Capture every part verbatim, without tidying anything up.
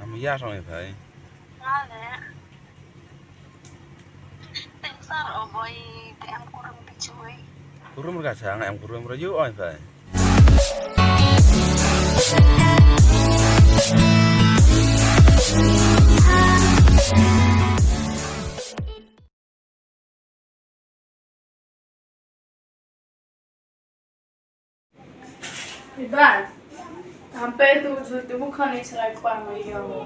Maya song i phai. Nga le. Teng sar o boy te em kurum pi chui. Kurum ka sa nga em kurum ro yu oi phai. Iban, ampe tu ju tu bukan ni cerai kuan mai yo.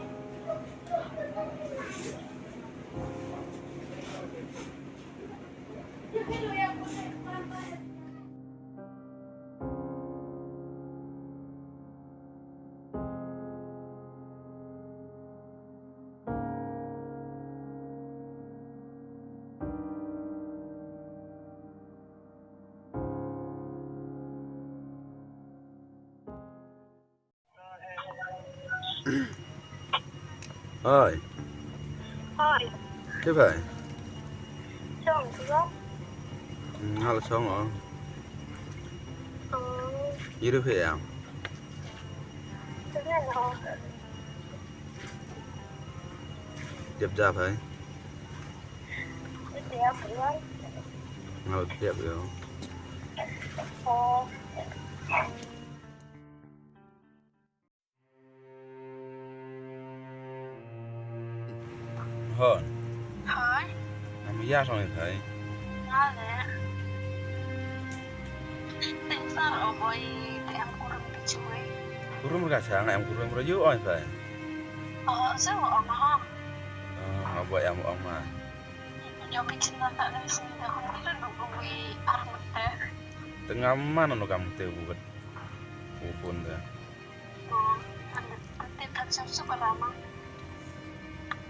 Oi. Oi. Te bai. Song tu ba? Ngal song o. Oh. Iru he yang. Tiap jap hai. Tiap bulan. Ngal tiap yo. Oh. Hon. Hai. Am ya song hai. Nga le. Teng sar o boy te em kurum pi chui. Kurum ka sa nga em kurum ro yu oi phai. Oh, so ong ma. Ah, boy em ong ma. Yo pi chin na ta le sum da kurum pi no wi ar mute. Tengah mana no kam te buat. Bupun da.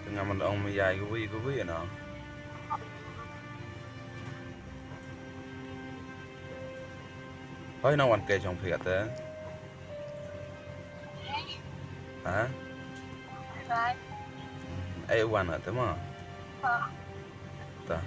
Te nga man ong me yai kawei kawei na. Hoi na wan kai jong phi kata. Ha? Ai wan ata ma. Ta.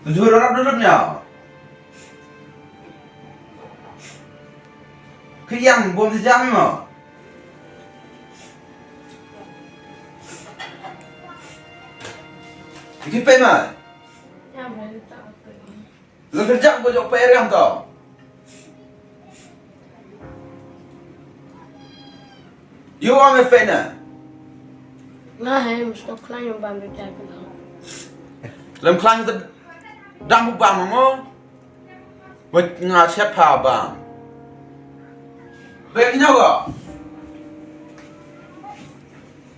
Jurap duduk nya. Kiyang bom sejam mo. Iki pe ma. Lo kerja ko jok pe ram to. Yo ame pe na. Nga hai mesti klan yang bam de jai ko. Lem klan te dam bam mo. Wait, nga siap pha bam. Wait, nyo ko.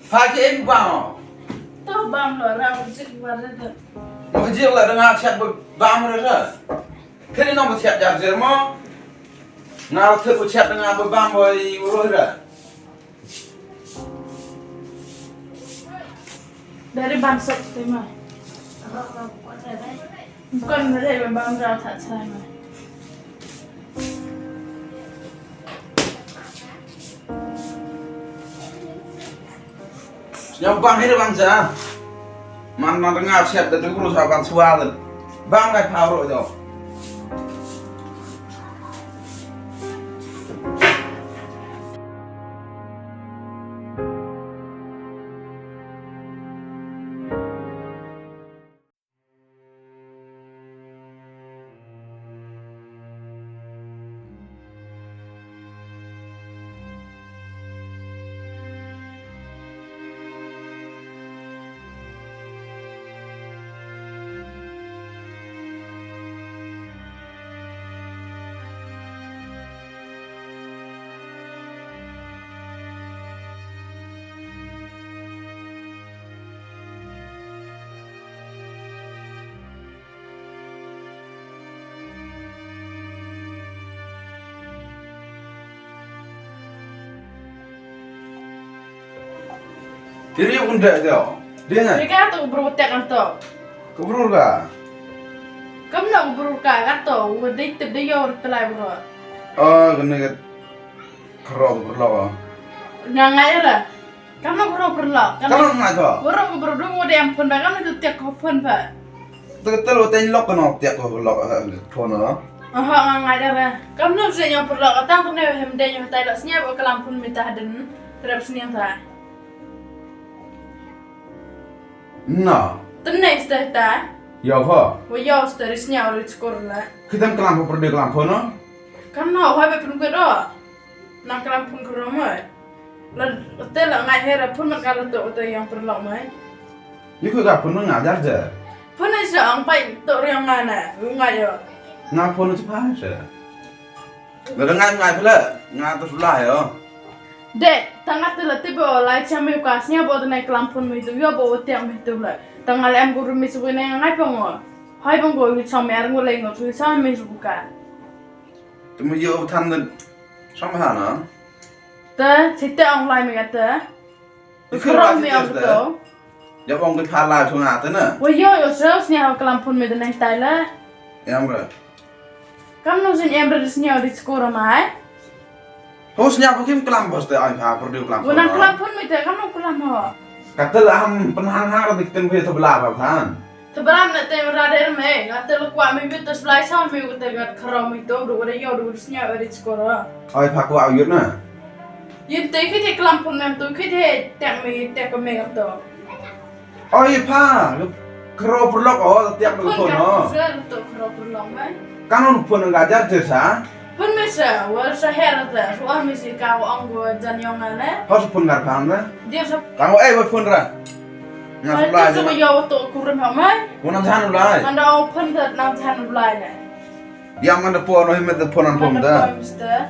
Pha ke em bam. To bam lo ra jik war de. Mo jik la nga siap bam ra. Kene no mo siap jar jer mo. Nga thut mo siap nga bam bo i ro ra. Dari bam sok tema. Bukan dari bam rau tak sama. Yang bang ini bang sa. Man man dengar siap dan terus akan suara. Bang kai paro itu. Iri un da jo. Dia ngai. Ka to bro te kan to. Ka bro ka. Kam no bro ka ka to. U dei tip dei yo te lai bro. Oh, kene ka. Kro bro. Nga ngai ra. Kam no bro bro. Kam no ngai to. Bro bro du mo de am phone ba kam no te ko phone ba. Te tel wa ten lok no te ko lok phone no. Aha nga ngai ra. Kam no se nyo bro ka tang ne hem de nyo tai la snya ba kalam phone mi ta den. Terap snya ta. Na. Tene sta ta. Yo ho. Wa yo sta ri snya ri skor la. Kitam kalam ho perde kalam ho no. Kan no wa be pun ko do. Na kalam pun ko ro mai. La te la ngai hera pun man ka la to to yang perlok mai. Ni ko ga pun nga jar jar. Pun ni sa ang pai to ri ang ngana. Ngai yo. Nga pun ni pa sa. Nga da ngai ngai pula, nga tu sulah yo. De, tanga tu la tiba o lai cham yo ka snya bo tu nai kalam phone mi tu yo bo tiang mi tu la. Tanga le em guru mi subu nai ngai pongo. Hai pongo yu cham er ngu lai ngu tu cham mi subu ka. Tu mi yo than den. Sam ha na. Te, sita ong lai mi ka te. Kro mi ong to. Ya ong ki pha lai tu nga te na. Wa yo yo so snya kalam phone mi de nai tai la. Em ra. Kam no sin em ra snya di skor mai. Ho snya ko kim kalam bos te ai pha perdi kalam. Wa nang kalam phone mi te kam no kalam ho. Ka te la ham penhang ha ra dik ten ko to bla ba than. Te bra na te ra de me, nga te lo kwa mi mi te slai sa mi ko te gat kro mi to do wa yo do snya di skor. Ai pha ko au yut na. Yin te ki te kalam phone mem tu ki te tek mi tek ko me to. Oi pha, kro perlok o tiap phone no. Kan on phone nga jar jer sa. Phone me sa, wa sa her ta, so ah mi si ka wa ong wa jan yong na ne. Hos phone ngar pha na. Dia sa. Kan o eh wa phone ra. Nga supply. Sa yo to kurim ha mai. Wa nang jan ulai. Anda o phone ta nang jan ulai ne. Yang mana phone no himet phone an phone da. Mister.